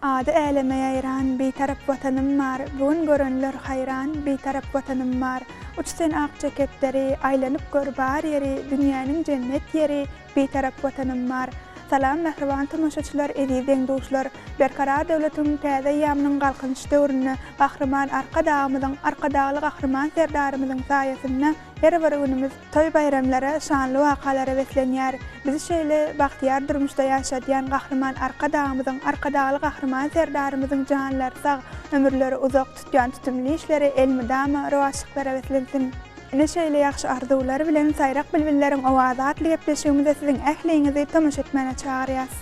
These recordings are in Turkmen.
Ady äleme ýaýran, Bitarap Watanym bar, Bu gün görenler haýran, Bitarap Watanym bar. Uç sen akja kepderi, Aýlanyp gör bar ýeri, Dünýäniň jennet ýeri, Bitarap Watanym bar. Salam mähriban tomaşaçylar, eziz deň-duşlar! Berkarar döwletiň täze eýýamynyň Galkynyş döwründe Gahryman Arkadagymyzyň, Arkadagly Gahryman Serdarymyzyň saýasynda her bir günümiz toý-baýramlara, şanly wakalara beslenýär. Bizi şeýle bagtyýar durmuşda ýaşadýan Gahryman Arkadagymyzyň, Arkadagly Gahryman Serdarymyzyň janlary sag, ömürleri uzak, tutýan tutumly işleri elmydama rowaçlyklara beslensin! Ine şeýle ýagşy arzuwlar bilen Saýrak bilbilleriň owazy atly gepleşigimize siziň ähliňizi tomaşa etmäne çagyrýas.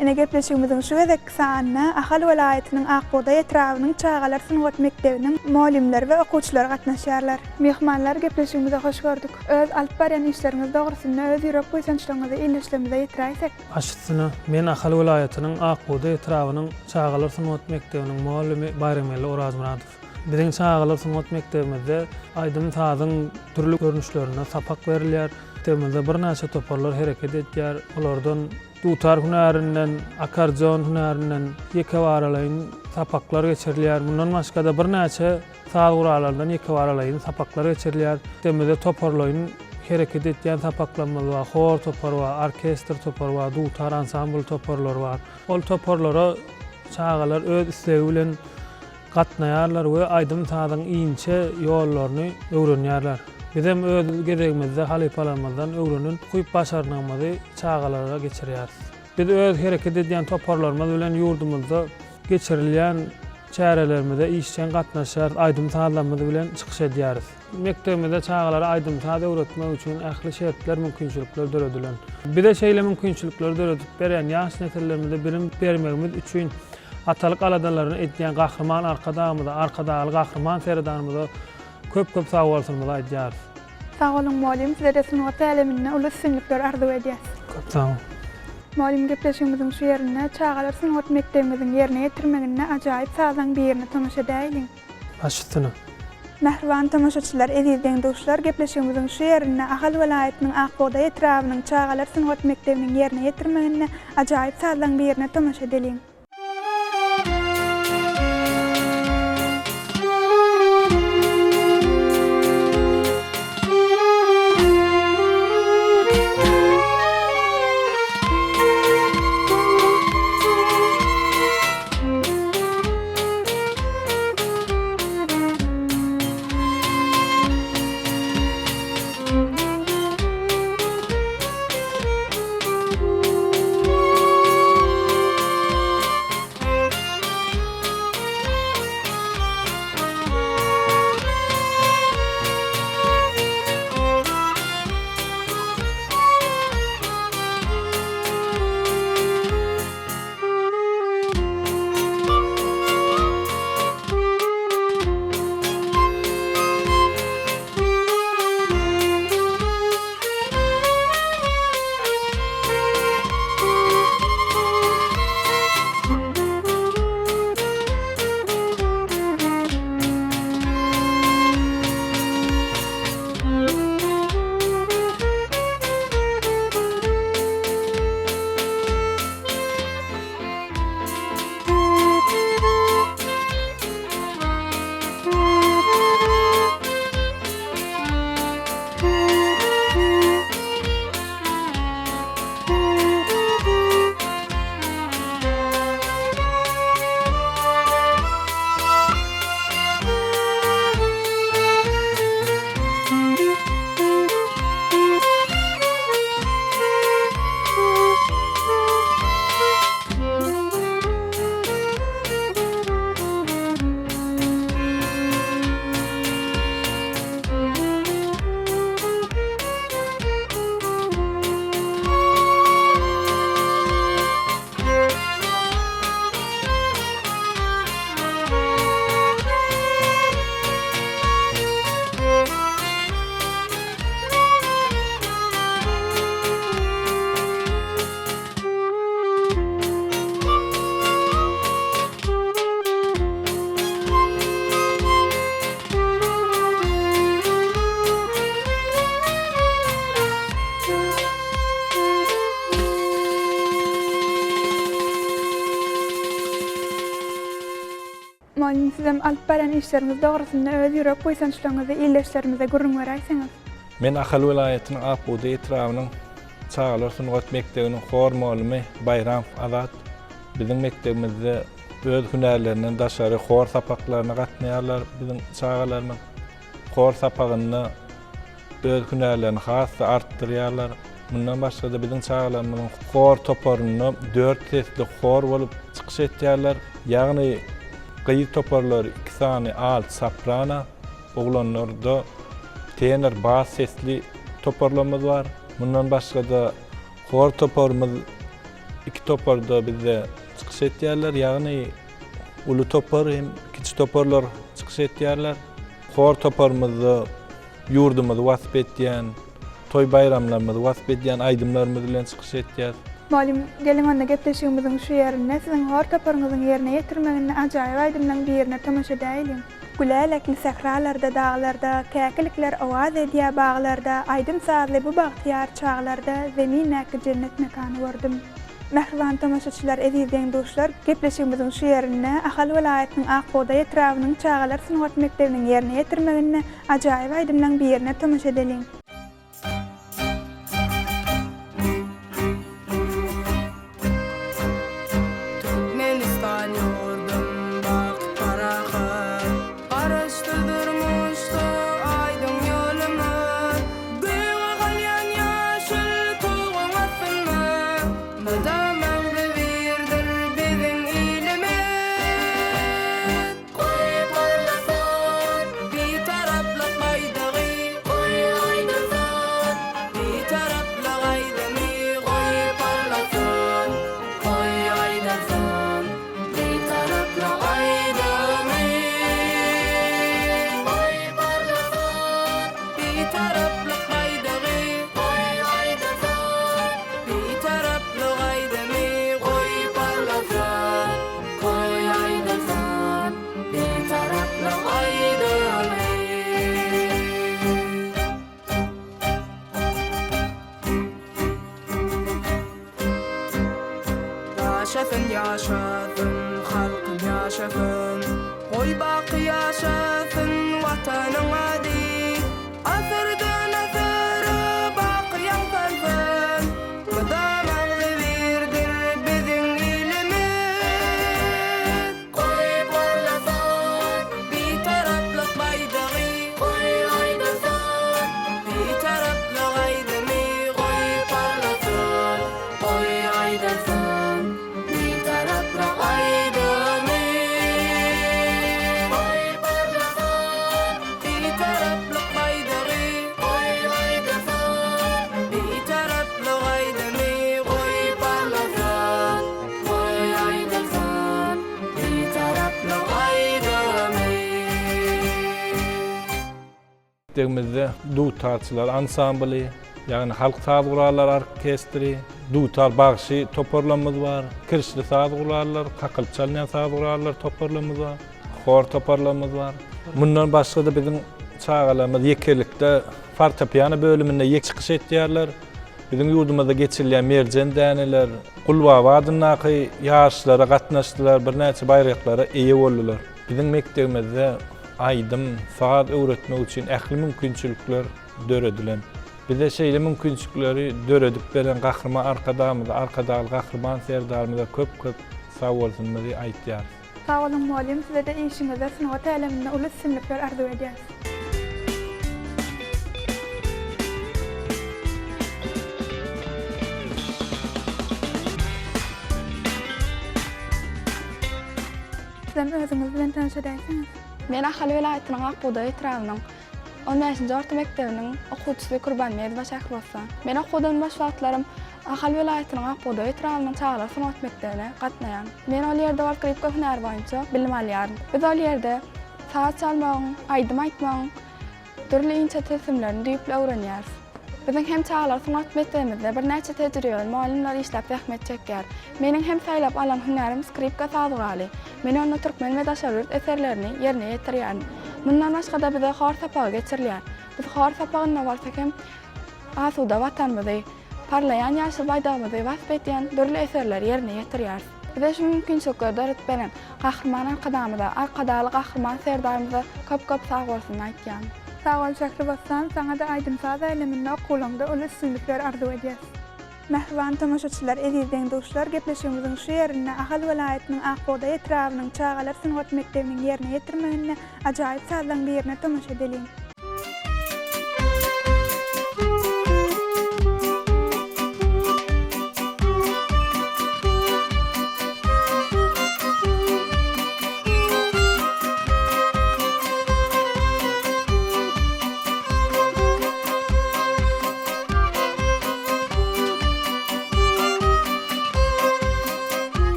Ine gepleşigimiziň şu gezekki sanyna Ahal welaýatynyň Ak bugdaý etrabynyň çagalar sungat mekdebiniň mugallymlary we okuwçylary gatnaşýarlar. Myhmanlar gepleşigimize hoş gördük. Öz alyp barýan işleriňiz dogrusynda öz ýürek buýsançlygyňyzy ildeşlerimize ýetiräýsek. Baş üstüne, men Ahal welaýatynyň Ak bugdaý etrabynyň çagalar sungat mekdebiniň mugallymy Baýramgeldi Orazmyradow. Biziň çagalar sungat mekdebimizde aýdym-sazyň dürli görnüşlerinden sapak berilýär. Mekdebimizde birnäçe toparlar hereket edýär. Olardan dutar hünärinden, akkordeon hünärinden ýekebaralaýyn sapaklar geçirilýär. Mundan başga-da birnäçe saz gurallaryndan ýekebaralaýyn sapaklar geçirilýär. Mekdebimizde toparlaýyn hereket edýän sapaklarymyz bar. Hor topary bar, orkestr topary bar, dutar ansambl toparlary bar. Ol toparlara çagalar öz islegi bilen gatnaýarlar we aýdym-sazyň inçe ýollaryny öwrenýärler. Bizem öz gezegimizde halypalarymyzdan öwrenen ukyp-başarnygymyzy çagalara geçirýäris. Biz öz hereket edýän toparlarymyz bilen ýurdumyzda geçirilýän çärelerimize işjeň gatnaşýarys, aýdym-sazlarymyz bilen çykyş edýäris. Mekdebimizde çagalara aýdym-saz öwretmek üçin ähli şertler, mümkinçilikler döredilen. Bize şeýle mümkinçilikleri döredip berýän ýaş nesillerimize bilim bermegimiz üçin Atalyk aladalaryny edýän Gahryman Arkadagymyza, Arkadagly Gahryman Serdarymyza köp-köp sagbolsunymyzy aýdýarys. Sag boluň mugallym sizede sungat äleminde uly üstünlikler arzuw edýäs. Köp sag boluň. Mugallym gepleşigimiziň şu ýerinde çagalar sungat mekdebimiziň ýerine ýetirmeginde ajaýyp sazyň birine tomaşa edäýeliň. Baş üstüne. Mähriban tomaşaçylar, eziz deň-duşlar, gepleşigimiziň şu ýerinde Ahal welaýatynyň Ak bugdaý etrabynyň çagalar sungat mekdebiniň ýerine ýetirmeginde ajaýyp sazlaryň birine tomaşa edeliň. Mugallym sizem alyp barýan işleriňiz dogrusynda öz ýürek buýsançlaryňyzy ildeşlerimize gürrüň beräýseňiz. Men Ahal welaýatynyň Ak bugdaý etrabynyň çagalar sungat mekdebiniň hor mugallymy Baýramow Azat. Biziň mekdebimizde öz hünärlerinden daşary hor sapaklaryna gatnaýarlar biziň çagalarymyz. Hor sapagynda öz hünärlerini has-da artdyrýarlar. Mundan başga-da biziň çagalarymyzyň hor toparynda dört sesli hor bolup çykyş etýärler. Ýagny gyz toparlary iki sany alt soprano, oglanlarda tenor, bas sesli toparlarymyz bar. Mundan başga-da hor toparymyz iki toparda bizde çykyş etýärler. Ýagny uly topar hem kiçi toparlar çykyş etýärler. Hor toparymyzda ýurdumyzy wasp etýän, toý-baýramlarymyzy wasp edýän aýdymlarymyz bilen çykyş etýäs. Mugallym, geliň onda gepleşigimiziň şu ýerinde siziň hor toparyňyzyň ýerine ýetirmeginde ajaýyp aýdymlaň birine tomaşa edäýeliň. Gülälekli sähralarda, daglarda, Käkilikler owaz edýär baglarda, Aýdym-sazly bu bagtyýar çaglarda Zemindäki jennet mekany gördüm. Mähriban tomaşaçylar, eziz deň-duşlar, gepleşigimiziň şu ýerinde Ahal welaýatynyň Ak bugdaý etrabynyň çagalar sungat mekdebiniň ýerine ýetirmeginde ajaýyp aýdymlaň birine tomaşa edeliň. Türkmenistan ýurdum baky parahat, Garaşsyz durmuşda aýdyň ýolumyz. Göge galýan ýaşyl tuguň astynda, Mydam agzybirdir biziň ilimiz. Goý parlasyn Bitaraplyk baýdagy, Goý aýdylsyn Bitaraplyk aýdymy, Goý parlasyn, Goý aýdylsyn Bitaraplyk aýdymy. Goý parlasyn Bitaraplyk baýdagy, Goý aýdylsyn Bitaraplyk aýdymy, Goý parlasyn, Goý aýdylsyn Bitaraplyk aýdymy. Ýaşasyn ýaşasyn halkym ýaşasyn Goý baky ýaşasyn Watanyň ady Asyrdan asyra baky ýaň salsyn Mydam agzybirdir biziň ilimiz Goý parlasyn Bitaraplyk baýdagy Goý aýdylsyn Bitaraplyk aýdymy Goý parlasyn Goý aýdylsyn Bitaraplyk aýdymy Goý parlasyn Bitaraplyk baýdagy Goý aýdylsyn Bitaraplyk aýdymy Goý parlasyn Goý aýdylsyn Bitaraplyk aýdymy. Mekdebimizde dutarçylar ansambly, ýagny halk saz gurallary orkestri, dutar bagşy toparlarymyz bar, kirişli saz gurallar, kakylyp çalynýan saz gurallar toparlarymyz bar, hor toparlarymyz bar. Mundan başga-da biziň çagalarymyz ýekelikde fortepiano bölüminde ýek çykyş etýärler. Biziň ýurdumyzda geçirilýän Merjen däneler, Gulbaba adyndaky ýaryşlara gatnaşdylar, birnäçe baýraklara eýe boldular. Biziň mekdebimizde aýdym, saz öwretmek üçin ähli mümkinçilikler döredilen. Bize şeýle mümkinçilikleri döredip beren Gahryman Arkadagymyza, Arkadagly Gahryman Serdarymyza köp-köp sagbolsunymyzy aýtýarys. Sag boluň mugallym sizede işiňizde sungat äleminde uly üstünlikler arzuw edýäris. Sizem özüňiz bilen tanyş edäýseňiz. Men Ahal welaýatynyň Ak bugdaý etrabynyň on bäşinji orta mekdebiniň okuwçysy Kurbanmedowa Şährbossan. Men okuwdan boş wagtlarym Ahal welaýatynyň Ak bugdaý etrabynyň çagalar sungat mekdebine gatnaýan. Men ol ýerde skripka hünäri boýunça bilim alýaryn. Biz ol ýerde saz çalmagyň, aýdym aýtmagyň dürli inçe tilsimlerini düýpli öwrenýäris. Biziň hem çagalar sungat mekdebimizde birnäçe tejribeli mugallymlar işläp zähmet çekýär. Meniň hem saýlap alan hünärim skripka saz guraly. Men onda türkmen we daşary ýurt eserlerini ýerine ýetirýärin. Mundan başga-da bize hor sapagy geçirilýär. Biz hor sapagynda bolsa hem asuda Watanymyzy, parlaýan ýaşyl baýdagymyzy wasp edýän dürli eserleri ýerine ýetirýäris. Bize şu mümkinçilikleri döredip beren Gahryman Arkadagymyza, Arkadagly Gahryman Serdarymyza köp-köp sag bolsun aýtýan. Sag bol Şähribossan, saňa-da aýdym-saz äleminde okuwlaňda uly üstünlikler arzuw edýäs. Mähriban tomaşaçylar, eziz deň-duşlar, gepleşigimiziň şu ýerinde Ahal welaýatynyň Ak bugdaý etrabynyň çagalar sungat mekdebiniň ýerine ýetirmeginde ajaýyp sazlaryň birine tomaşa edeliň.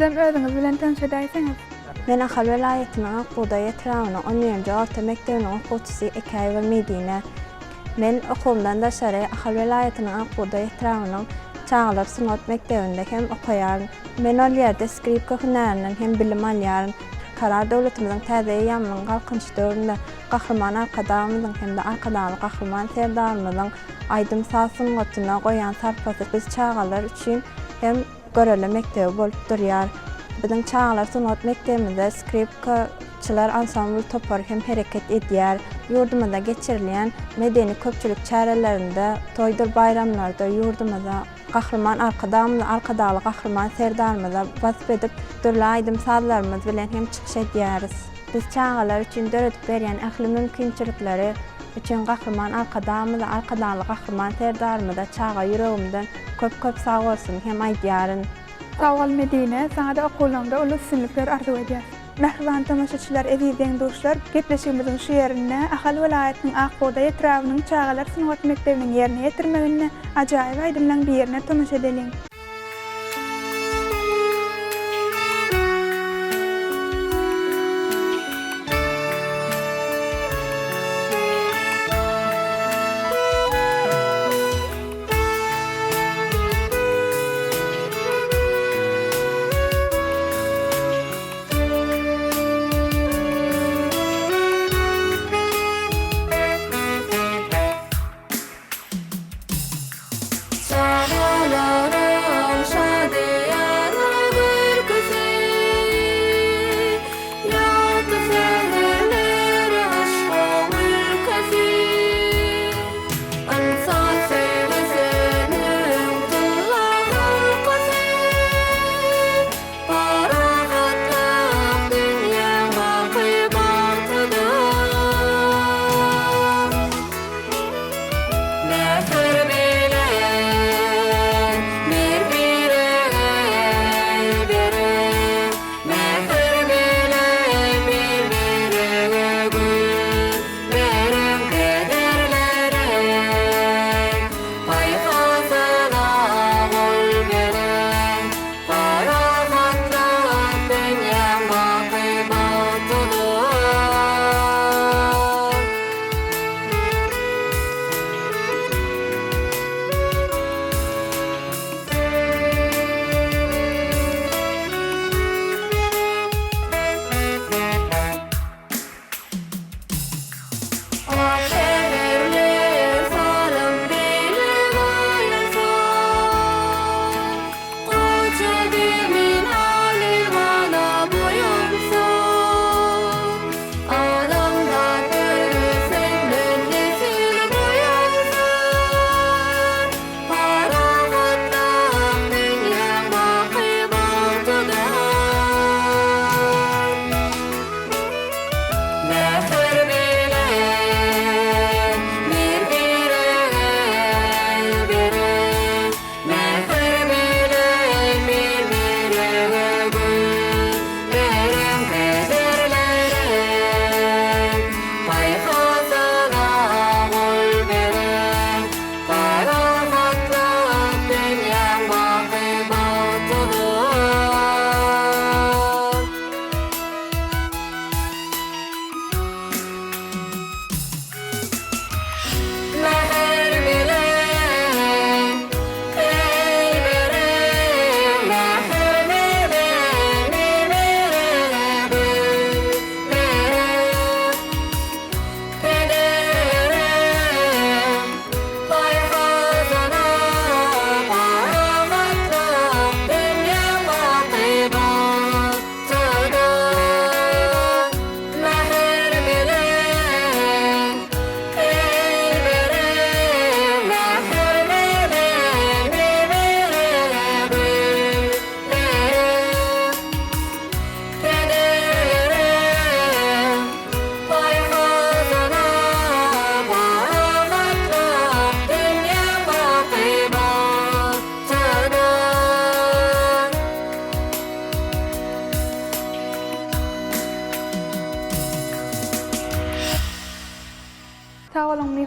Sizem özüňiz bilen tanyş edäýseňiz. Men Ahal welaýatynyň Ak bugdaý etrabynyň on birinji orta mekdebiniň okuwçysy Ekäýewa Medine. Men okuwymdan daşary Ahal welaýatynyň Ak bugdaý etrabynyň çagalar sungat mekdebinde hem okaýaryn. Men ol ýerde skripka hünärinden hem bilim alýaryn. Karar döwletimiziň täze eýýamynyň Galkynyş döwründe Gahryman Arkadagymyzyň hem-de Arkadagly Gahryman Serdarymyzyň aýdym-saz sungatyna goýýan sarpasy biz çagalar üçin hem görelde mekdebi bolup durýar. Biziň çagalar sungat mekdebimizde skripkaçylar ansambl topary hem hereket edýär. Ýurdumyzda geçirilýän medeni-köpçülik çärelerinde, toýdur baýramlarda ýurdumyza Gahryman Arkadagymyza, Arkadagly Gahryman Serdarymyza wasp edip, dürli aýdym-sazlarymyz bilen hem çykyş edýäris. Biz çagalar üçin döredip berýän ähli mümkinçilikleri üçin Gahryman Arkadagymyza, Arkadagly Gahryman Serdarymyza çaga ýüregimden köp-köp sag bolsun hem aýdýaryn. Sag bol Medine, saňada okuwlaňda uly üstünlikler arzuw edýäs. Mähriban tomaşaçylar, eziz deň-duşlar, gepleşigimiziň şu ýerinde Ahal welaýatynyň Ak bugdaý etrabynyň çagalar sungat mekdebiniň ýerine ýetirmeginde ajaýyp aýdymlaň birine tomaşa edeliň. Çagalara.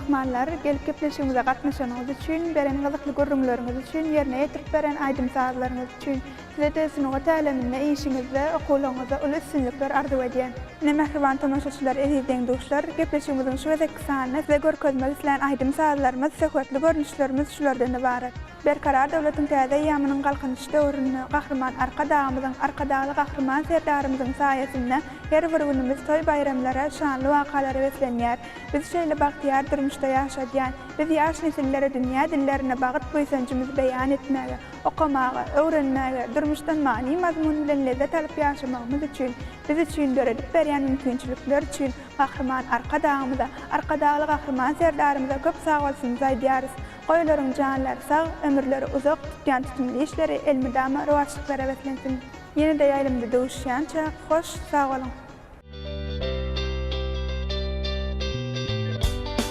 myhmanlar, gelip gepleşigimize gatnaşanyňyz üçin, beren gyzykly gürrüňleriňiz üçin, ýerine ýetirip beren aýdym-sazlaryňyz üçin. Size-de sungat äleminde, işiňizde, okuwlaryňyzda uly üstünlikler arzuw edýän. Ine, mähriban tomaşaçylar, eziz deň-duşlar, gepleşigimiziň şu gezekki sanynda size görkezmek islän aýdym-sazlarymyz, söhbetli görnüşlerimiz şulardan ybarat. Berkarar döwletiň täze eýýamynyň Galkynyş döwründe Gahryman Arkadagymyzyň, Arkadagly Gahryman Serdarymyzyň saýasynda her bir günümiz toý-baýramlara, şanly wakalara beslenýär. Bizi şeýle bagtyýar durmuşda ýaşadýan, biz ýaş nesillere dünýä dillerinde bagyt buýsanjymyzy beýan etmäge, okamaga, öwrenmäge, durmuşdan many-mazmun bilen lezzet alyp ýaşamagymyz üçin, biz üçin döredip berýän mümkinçilikler üçin Gahryman Arkadagymyza, Arkadagly Gahryman Serdarymyza köp sagbolsunymyzy aýdýarys. Goý olaryň janlary sag, ömürleri uzak, tutýan tutumly işleri elmydama rowaçlyklara beslensin! Ýene-de ýaýlymda duşýança, hoş, sag boluň!